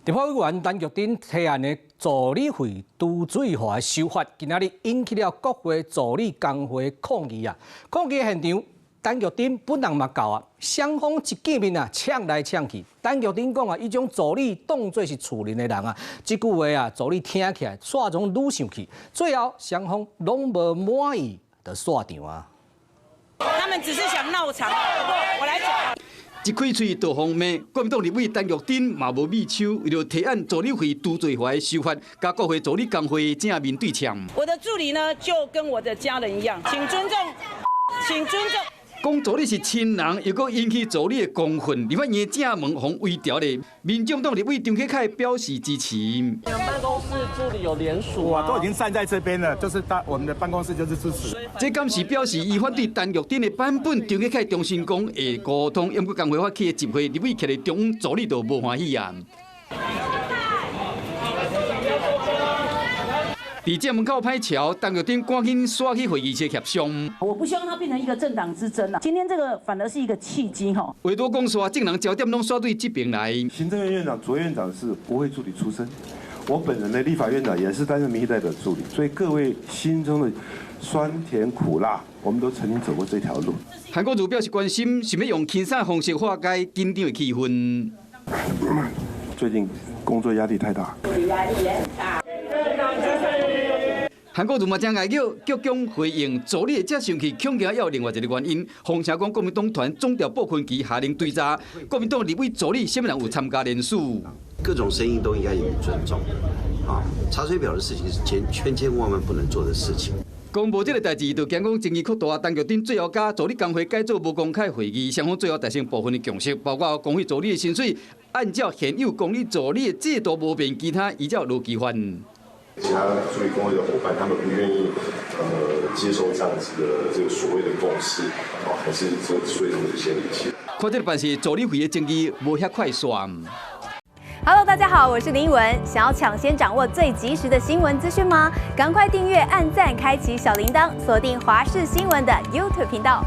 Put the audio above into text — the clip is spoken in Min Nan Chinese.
立法委員陳玉珍提案的助理費除罪化的修法，今仔日引起了國會助理工會抗議啊！抗議現場，陳玉珍本人嘛到啊，雙方一見面啊，嗆來嗆去。陳玉珍講啊，伊將助理當做是厝內的人啊，這句話啊，助理聽起來煞總愈生氣。最後雙方攏無滿意，就散場啊。他們只是想鬧場，不過我來講。一開喙就予罵，國民黨立委陳玉珍嘛無米手，為著提案助理費除罪化的修法，佮國會助理工會正面對嗆。我的助理呢，就跟我的家人一樣，請尊重，請尊重。講助理是親人，又閣引起助理的公憤，立法院正門予圍牢咧。民眾黨立委張啟楷表示支持。辦公室助理有聯署。哇，都已經站在這邊了，就是大我們的辦公室就是支持。這敢是表示伊反對陳玉珍的版本？張啟楷重申講會溝通，毋過工會發起的集會，立委徛佇中央助理就無歡喜啊。佇正門口歹喬，陳玉珍趕緊煞去會議室協商。我不希望它變成一個政黨之爭啊！今天這個反而是一個契機吼。話拄講煞，眾人焦點攏煞對這邊來。行政院院長、卓院長是國會助理出身，我本人的立法院長也是擔任民意代表助理，所以各位心中的酸甜苦辣，我們都曾經走過這條路。韓國瑜表示關心，想欲用輕鬆方式化解緊張的氣氛。最近工作壓力太大。壓力也很大。韓國瑜嘛誠𠢕叫，鞠躬回應助理會遮生氣，恐驚猶有另外一個原因。風聲講國民黨團總調布坤奇下令追查國民黨立委助理，啥物人有參加聯署？各種聲音都應該予以尊重。啊，查水表的事情是千千千萬萬不能做的事情。講無這个代誌，就驚講爭議擴大。陳玉珍最後佮助理工會改做無公開會議，雙方最後達成部分的共識，包括公費助理的薪水按照現有公立助理的制度無變，其他依照勞基法。其他助理工會的夥伴，他們不願意接受這樣子的這個所謂的共識，哦，還是這所以他們就先離席。看這個辦事助理費的爭議無遐快煞。 Hello，大家好，我是林文。想要搶先掌握最及時的新聞資訊嗎？趕快訂閱、按讚、開啟小鈴鐺，鎖定華視新聞的 YouTube 頻道。